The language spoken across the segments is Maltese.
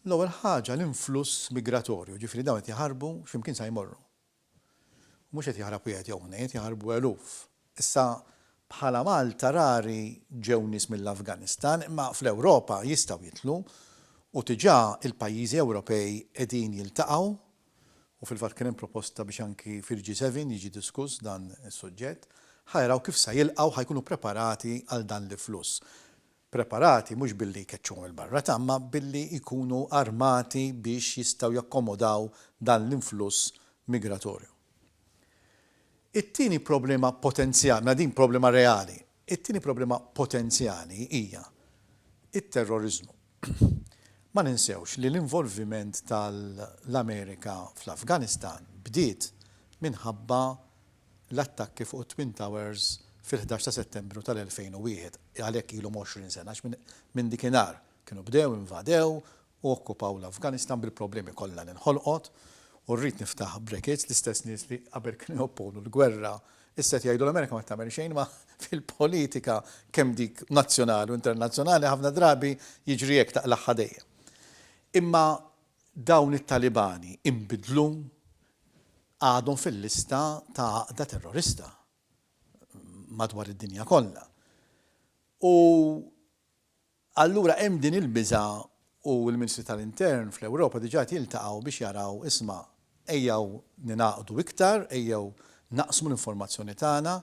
L-ewwel ħaġa l-influss migratorju, ġifieri dawn qed jaħarbu x'imkien sa jmorru. U mhux qed jaħrab wieħed jew tnejn, qed jaħarbu eluf. Issa bħala Malta rari ġew nies mill-Afganistan, imma fl-Ewropa jistgħu jidħlu u diġà il-pajjiżi Ewropej qegħdin jiltaqgħu u fil-fatt kien hemm proposta biex anki fil-G7 jiġi diskuss dan is-suġġett, ħa jaraw kif sa jilqgħu ħa jkunu preparati għal dan l-ifluss. Preparati mhux billi jkeċċuhom 'il barra ta' imma billi jkunu armati biex jistgħu jakkomodaw dan l-influss migratorju. It-tieni problema potenzjali, mela din problema reali, it-tieni problema potenzjali hija t-terroriżmu. Ma ninsewx li l-involviment tal-Amerika fl-Afganistan bdiet minħabba l-attakki fuq it-Twin Towers fil-11 ta' Settembru tal-2001. Għalhekk ilhom 20 sena għax minn dikinhar kienu bdew invadew u okkupaw l-Afganistan bil-problemi kollha li nħolqot. U rrid niftaħ brackets, l-istess nies li qabel kienu jopponu l-gwerra issa qed jgħidu l-Amerika ma tagħmel xejn, ma fil-politika kemm dik nazzjonali u internazzjonali ħafna drabi jiġri hekk taqlagħha dejjem. Imma dawn it-Talibani inbidlu għadhom fil-lista ta' għaqda terrorista madwar id-dinja kollha. U Allura hemm din il-biża' u l-Ministri tal-Intern fl-Ewropa diġà qed jiltaqgħu biex jaraw isma' ejjew ningħaqdu iktar, ejjew naqsmu l-informazzjoni tagħna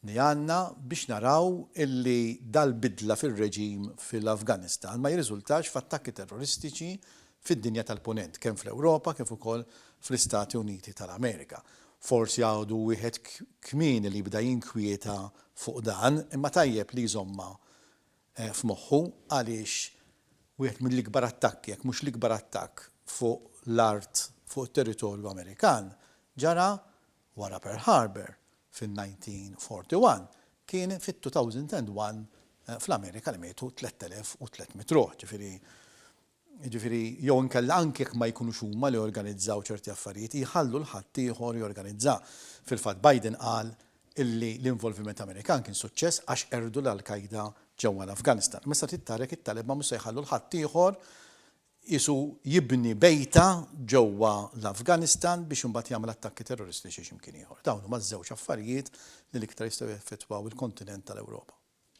li għandna biex naraw illi dal-bidla fir-reġim fil-Afganistan ma jirriżultax f'attakki terroristiċi fid-dinja tal-Punent, kemm fl-Ewropa kif ukoll fl-Istati Uniti tal-Amerika. Forsi għadu wieħed kmieni li jibda jinkwieta fuq dan, imma tajjeb li jżommha f'moħħu għaliex wieħed mill-ikbar attakki, jekk mhux l-ikbar attakk fuq l-art, fuq it-territorju Amerikan ġara wara Pearl Harbor fin-1941, kien fit-2001 fl-Amerika li mietu 3,300 ruħ, ġifieri Jiġifieri, jew inkella anki jekk ma jkunux huma li jorganizzaw ċerti affarijiet, jħallu 'l ħaddieħor jorganizza. Fil-fatt Biden qal illi l-involviment Amerikan kien suċċess għax qerdu 'l Al-Qaida ġewwa l-Afganistan. Imma issa trid tara jekk it-Taliban mhux se jħallu 'l ħaddieħor qisu jibni bejta ġewwa l-Afganistan biex imbagħad jagħmel attakki terroristiċi xi mkien ieħor. Dawn huma ż-żewġ affarijiet li l-iktar jistgħu jaffettwaw il-kontinent tal-Ewropa.